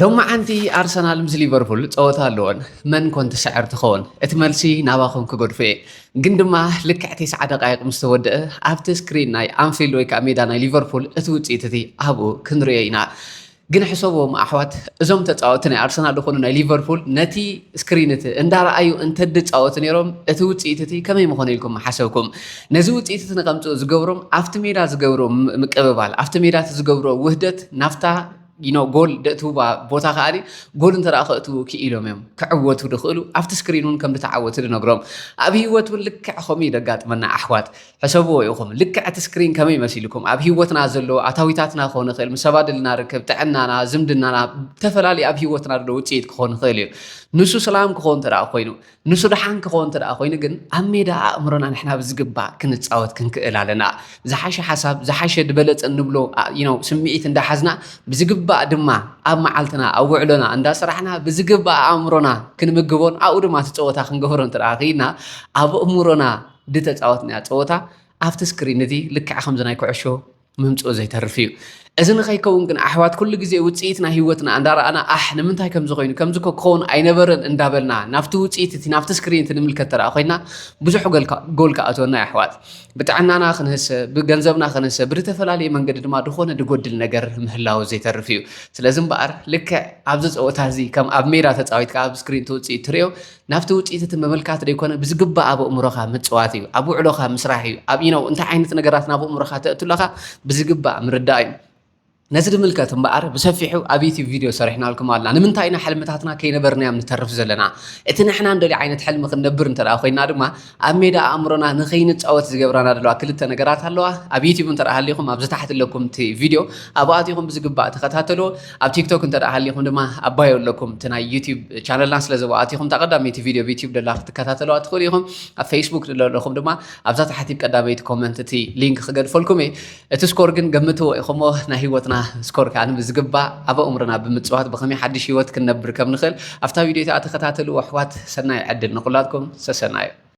ሎማዓንቲ ኣርሰናል ምስ ሊቨርፑል ጸወታ ኣለዎን። መን ኮን ትስዕር ትኸውን? እቲ መልሲ ናባኹም ክገድፎ እየ። ግን ድማ ልክዕ ተስዓ ደቃይቕ ምስ ተወድአ ኣብቲ ስክሪን ናይ ኣንፊልድ ወይ ከዓ ሜዳ ናይ ሊቨርፑል እቲ ውፅኢት እቲ ኣብኡ ክንሪኦ ኢና። ግን ሕሰብዎም ኣሕዋት፣ እዞም ተፃወቲ ናይ ኣርሰናል ዝኾኑ ናይ ሊቨርፑል ነቲ ስክሪን እቲ እንዳረኣዩ እንተድፃወቱ ነይሮም እቲ ውፅኢት እቲ ከመይ ምኾነ ኢልኩም ምሓሰብኩም? ነዚ ውፅኢት እቲ ንከምፅኡ ዝገብሮም ኣብቲ ሜዳ ዝገብሮ ም- ምቅብባል፣ ኣብቲ ሜዳ እቲ ዝገብሮ ውህደት ናፍታ you know ጎል ደእትውባ ቦታ ከኣኒ ጎል እንተ ደኣ ከእትዉ ክኢሎም እዮም። ክዕወቱ ድኽእሉ ኣብቲ ስክሪን እውን ከም ዝተዓወቱ ድነግሮም። ኣብ ህይወት እውን ልክዕ ከምኡ እዩ ደጋጥመና ኣሕዋት። ሕሰብዎ ኢኹም፣ ልክዕ እቲ ስክሪን ከመይ መሲልኩም ኣብ ህይወትና ዘሎ ኣታዊታትና ክኾን ይኽእል፣ ምስ ሰባት ድልና ርክብ፣ ጥዕናና፣ ዝምድናና፣ ዝተፈላለዩ ኣብ ህይወትና ዘሎ ውፅኢት ክኾን ይኽእል እዩ። ንሱ ሰላም ክኾን እንተ ደኣ ኮይኑ፣ ንሱ ደሓን ክኸውን እንተ ደኣ ኮይኑ ግን ኣብ ሜዳ ኣእምሮና ንሕና ብዝግባእ ክንፃወት ክንክእል ኣለና። ዝሓሸ ሓሳብ፣ ዝሓሸ ዝበለፀ እንብሎ you know ስምዒት እንዳሓዝና ብዝግባእ ድማ ኣብ መዓልትና ኣብ ውዕሎና እንዳሰራሕና ብዝግባእ ኣእምሮና ክንምግቦን ኣብኡ ድማ እቲ ፀወታ ክንገብሮ እንተ ደኣ ክኢልና ኣብ ኣእምሮና ድተፃወትናዮ ፀወታ ኣብቲ ስክሪን እቲ ልክዕ ከምዚ ናይ ኩዕሾ ምምፅኡ ዘይተርፍ እዩ። እዚ ንኸይከውን ግን ኣሕዋት ኩሉ ግዜ ውፅኢት ናይ ህይወትና እንዳረኣና ኣሕ ንምንታይ ከምዚ ኮይኑ ከምዚ እኮ ክኸውን ኣይነበረን እንዳበልና ናብቲ ውፅኢት እቲ ናብቲ ስክሪን እቲ ንምልከት ተደኣ ኮይና ብዙሕ ጎል ከ- ጎል ክኣትወና እዩ ኣሕዋት። ብጥዕናና ክንህሰ፣ ብገንዘብና ክንህሰ፣ ብዝተፈላለየ መንገዲ ድማ ዝኾነ ድጎድል ነገር ምህላው ዘይተርፍ እዩ። ስለዚ እምበኣር ልክዕ ኣብዚ ፀወታ እዚ ከም ኣብ ሜዳ ተፃዊትካ ኣብ ስክሪን እቲ ውፅኢት ትሪኦ ናብቲ ውፅኢት እቲ ምምልካት ደይኮነ ብዝግባእ ኣብ ኣእምሮኻ ምፅዋት እዩ፣ ኣብ ውዕሎኻ ምስራሕ እዩ፣ ኣብ you know እንታይ ዓይነት ነገራት ናብ ኣእምሮኻ ተእቱ ኣለኻ ብዝግባእ ምርዳእ እዩ። ነዚ ንምልከት እምበኣር ብሰፊሑ ኣብ ዩቲብ ቪድዮ ሰሪሕናልኩም ኣለና። ንምንታይ ኢና ሕልምታትና ከይነበርናዮም ንተርፍ ዘለና? እቲ ንሕና እንደልዮ ዓይነት ሕልሚ ክንነብር እንተ ኮይንና ድማ ኣብ ሜዳ ኣእምሮና ንኸይንፃወት ዝገብራና ዘለዋ ክልተ ነገራት ኣለዋ። ኣብ ዩቲብ እንተ ሃሊኹም ኣብዚ ታሕቲ ኣለኩም እቲ ቪድዮ ኣብኡ ኣቲኹም ብዝግባእ ተኸታተልዎ። ኣብ ቲክቶክ እንተ ሃሊኹም ድማ ኣባዮ ኣለኩም እቲ ናይ ዩቲብ ቻነልና። ስለዚ ኣብኡ ኣቲኹም እታ ቀዳመይቲ ቪድዮ ኣብ ዩቲብ ደላ ክትከታተልዋ ትኽእሉ ኢኹም። ኣብ ፌስቡክ ደሎ ኣለኹም ድማ ኣብዛ ታሕቲ ቀዳመይቲ ኮመንት እቲ ሊንክ ክገድፈልኩም እየ። እቲ ስኮር ግን ገምትዎ ኢኹሞ ናይ ህይወትና ስኮር ከዓ ብዝግባእ ኣብ ኣእምሮና ብምፅዋት ብኸመይ ሓድሽ ህይወት ክንነብር ከም ንኽእል ኣብታ ቪድዮ እቲኣ ተኸታተልዎ ኣሕዋት። ሰናይ ዕድል ንኹላትኩም። ሰሰናዩ።